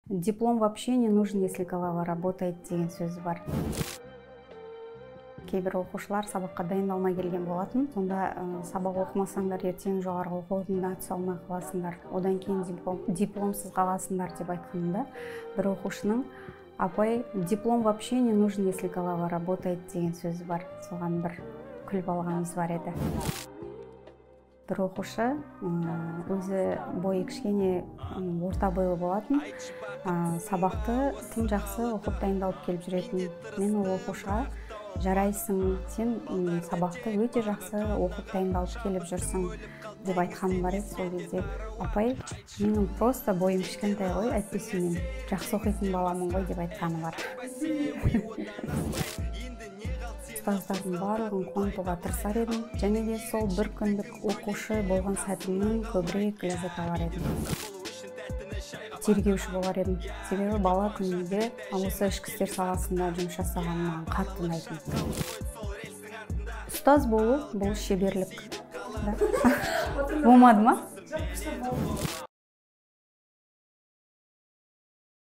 Диплом вообще не нужен, если голова работает деген сөзі бар. Кейбір оқушылар сабаққа дайындалмай келген болатын. Сонда сабақ оқымасаңдар, ертең жоғарғы оқу орнына түсе алмай қаласыңдар, одан кейін дипломсыз қаласыңдар деп айтқанымда, бір оқушының: «Апай, диплом вообще не нужен, если голова работает» деген сөзі бар. Соған бір күліп алғанымыз бар еді. Бір оқушы өзі бойы кішкене орта бойлы болатын, сабақты тым жақсы оқып, дайындалып келіп жүретін. Мен ол оқушыға: «Жарайсың, сен сабақты өте жақсы оқып, дайындалып келіп жүрсің», – деп айтқаным бар еді. Сол кезде: «Апай, менің просто бойым кішкентай ғой, әйтпесе мен жақсы оқитын баламын ғой», – деп айтқаны бар. Ұстаздардың барлығын қуантуға тырысар едім және де сол бір күндік оқушы болған сәтімнен көбірек ләззат алар едім. Тергеуші болар едім, себебі бала күнімде осы ішкі істер саласында жұмыс жасаған маған қатты ұнайтын. Ұстаз болу – бұл шеберлік да? Болмады ма? Жоқ, күшті болды.